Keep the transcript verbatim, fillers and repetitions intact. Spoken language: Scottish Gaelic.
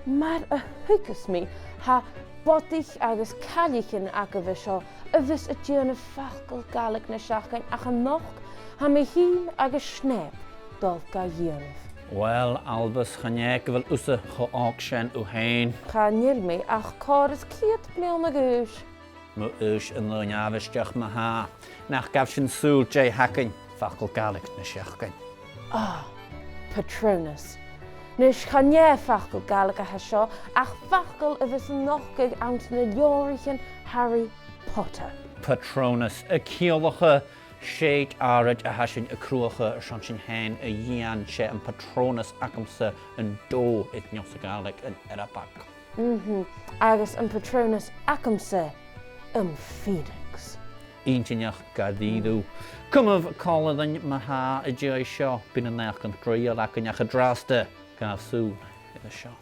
Mar a thuigeas mi, tha bodaich agus cailleachan agaibh an seo a bhios a' dèanamh facal Gàidhlig na seachdain, ach a-nochd tha mi fhìn agus Snape a' dol ga dhèanamh. Uill, Albus, chan e gu bheil thusa cho òg sin thu fhèin. Chan eil mi ach còrr is ceud bliadhna a dh'aois. Mo aois an aon àbhaisteach ma-thà. Nach gabh sinn sùil dè th' againn, facal Gàidhlig na seachdain. Ah, Patronus. Nis, chan e facal Gàidhlig a tha seo, ach facal a bhios a' nochdadh anns na leabhraichean Harry Potter. Patronus, a' ciallachadh sèid àraid a tha sinn a' cruthachadh airson sinn fhèin a dhìon. 'S e am Patronus agamsa an dòigh air neo sa Ghàidhlig an Earabag. Mhm. Agus am Patronus agamsa am Phoenix. Inntinneach gu dearbh. Cumaibh còmhla rinn ma-thà an dèidh seo, bidh na naidheachdan draoidheil againn, ach an-dràsta, gabhaibh sùil air an seo.